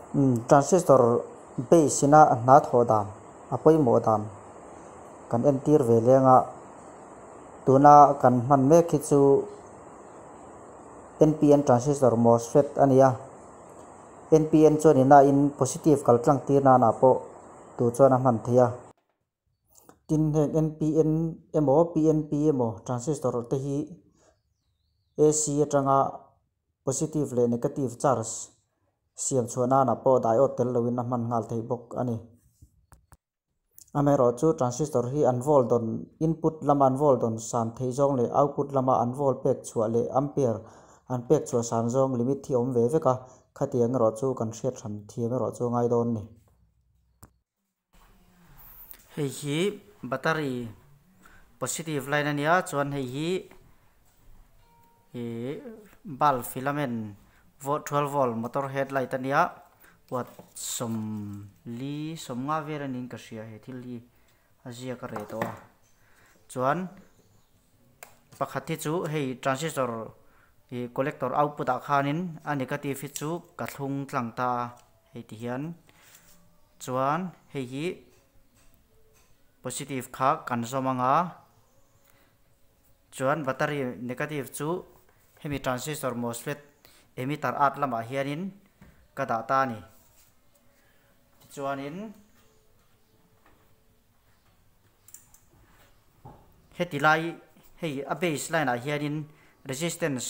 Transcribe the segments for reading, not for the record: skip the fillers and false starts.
Transistor base ina hna thawh dan a pawimawh dan kan entir ve leng a, tuna kan hman mek hi chu N_P_N transistor MOSFET a ni a, N_P_N chuan ina in positive kal tlang tir nanah pawh tur chuan a hman theih a. Tin heng N_P_N emaw P_N_P emaw transistor te hi A_C atanga positive leh negative charge siam chhuah nanah pawh diode tel loin a hman nghal theih bawk a ni. Amaherawhchu transistor hi an volt dawn input lama an volt dawn san theih zawng leh output lama an volt pek chhuah leh ampere an pek chhuah san zawng limit hi a awm ve vek a, khatiang erawh chu kan hriat hran thiam erawh chu a ngai dawn a ni. Hei hi battery positive line a nia chuan hei hi ihh bulb filament 12 volt motor headlight a nia watt sawmli sawmnga vel a niin ka hria he thil hi a ziak a reh tawh a chuan pakhat hi chu hei transistor ih collector output ah khanin a negative hi chu ka thlung tlang ta a. Hei ti hian chuan hei hi positive kha kan zawm anga chuan battery negative chu hemi transistor mosfet emitter at lamah hianin ka dah ta a ni tichuanin heti lai hei a base line ah hianin resistance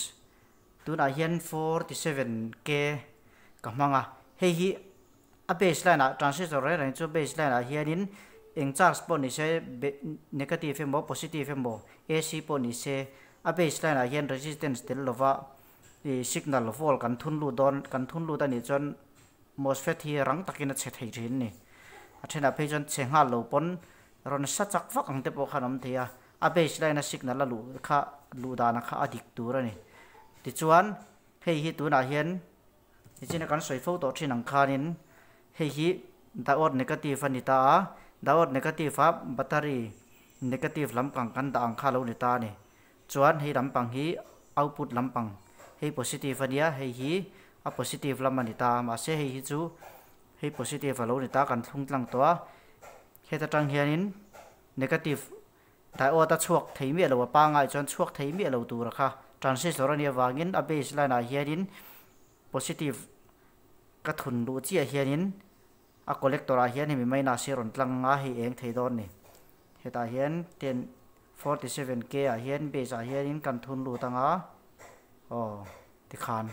Tunah hian 47 K ka hmang a, hei hi a base line ah transistor reng reng chu base line ah hianin eng charge pawh ni se negative emaw positive emaw AC pawh ni se a base line ah hian resistance tel lova ih signal volt kan thun lut dawn kan thun lut a nih chuan MOSFET hi rang takin a chhe thei thin a ni. A thenah phei chuan chhe nghal lo pawn rawn sa chak vak ang te pawh khan a awm thei a. A base line a signal a luh kha luh dana kha a dik tur a ni. Tichuan hei hi tunah hian nichina kan sawi fo tawh thin ang khanin hei hi diode negative a ni ta a, diode negative a battery negative lampang kan dah ang kha a lo ni ta a ni. Chuan hei lampang hi output lampang hei positive a nia hei hi a positive lam a ni ta a mahse hei hi chu hei positive a lo ni ta kan thlung tlang tawh a heta tang hianin Negative diode a chhuak thei miah lo a pangai chuan chhuak thei miah lo tur a kha transistor a nih avangin a base line ah hianin positive ka thun luh chiah hianin a collector ah hian hemi minus hi a rawn tlang a hei eng thei dawn a ni. Hetah hian ten 47 K ah hian base ah hianin kan thun lut ang a aw tikhan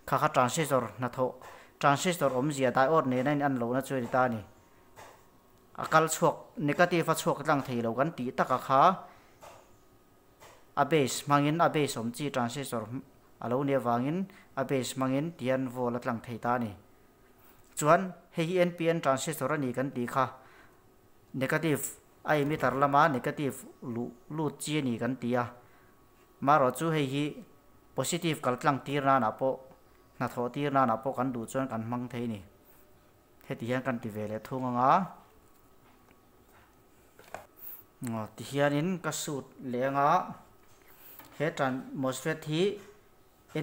kha kha transistor hnathawh transistor awmzia diode nena in an lohna chu a ni ta a ni. A kal chhuak, negative a chhuak tlang thei lo kan tih taka kha a base hmangin a base awm chi transistor a lo nih avangin a base hmangin tihian volt a tlang thei ta a ni. Chuan hei hi NPN transistor a ni kan tih kha negative a emitter lama negative luh lut chi a ni kan ti a. Marawh chu hei hi positive kal tlang tir nanah pawh hnathawh tir nanah pawh kan duh chuan kan hmang thei a ni. Heti hian kan ti ve leh thung ang a, aw ti hianin ka suit leh ang a, he tran MOSFET hi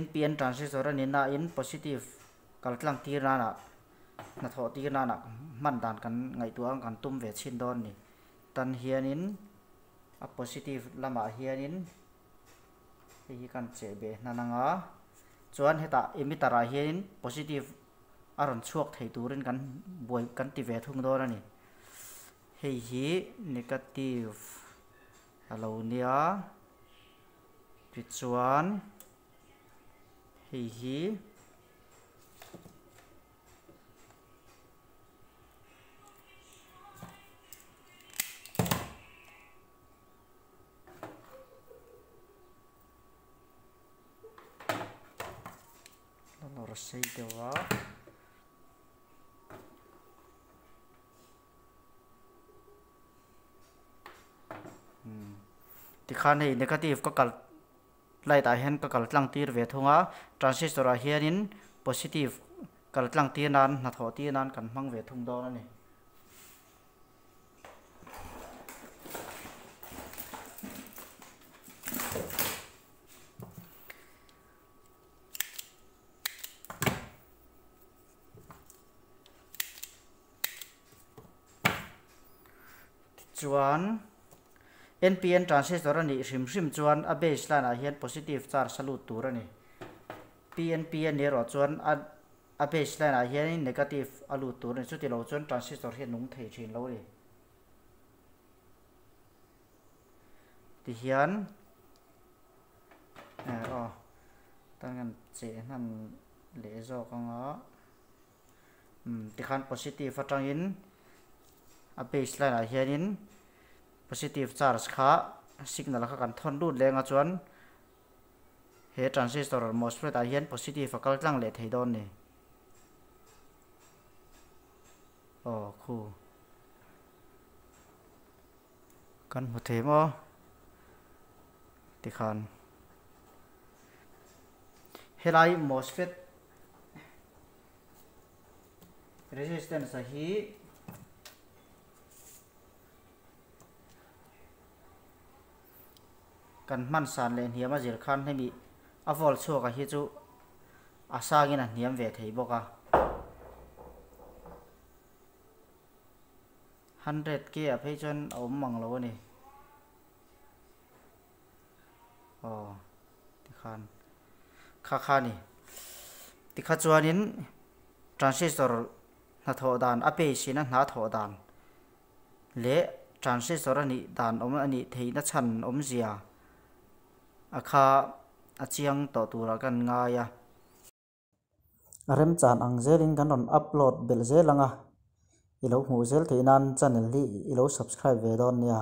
N_P_N transistor a ni nain positive kal tlang tir nanah hnathawh tir nanah hman dan kan ngaihtuah ang kan tum ve chhin dawn a ni. Tan hianin a positive lamah hianin hei hi kan cheh beh hnan ang a, chuan hetah emitter ah hianin positive a rawn chhuak thei turin kan buai kan ti ve thung dawn a ni. Hei hi negative a lo nia tichuan hei hi La lawr sei deuh a. Tikhan hei negative ka kal light ah hian ka kal tlang tir ve thung a transistor ah hianin positive kal tlang tir nan hnathawh tir nan kan hmang ve thung dawn a ni. Chuan NPN transistor a nih hrim hrim chuan a base line ah hian positive charge a lut tur a ni. PNP a nih erawh chuan a a base line ah hianin negative a lut tur a ni. Chuti lo chuan transistor hi a nung thei thin lo a ni. Tihian eh aw tan kan cheh hnan leh zawk anga umm tikhan positive atangin a base line ah hianin positive charge kha signal kha kan thawn lut leh anga chuan he transistor MOSFET ah hian positive a kal tlang leh thei dawn a ni. Aw khu. Kan hmu thei maw tikhan helai MOSFET resistance a hi kan hman san leh hniam a zir khan hemi a volt chhuak a hi chu a sangin a hniam ve thei bawk a. 100 K ah phei chuan a awm mang lo a ni. Aw tikhan kha kha a ni. Tikha chuanin transistor hnathawh dan a base in a hna thawh dan leh transistor a nih dan awm a nih theihna chhan awmzia a kha a chiang tawh turah kan ngai a. A remchan ang zelin kan rawn upload belh zel ang a, i lo hmuh zel theih nan channel hi i lo subscribe ve dawn nia.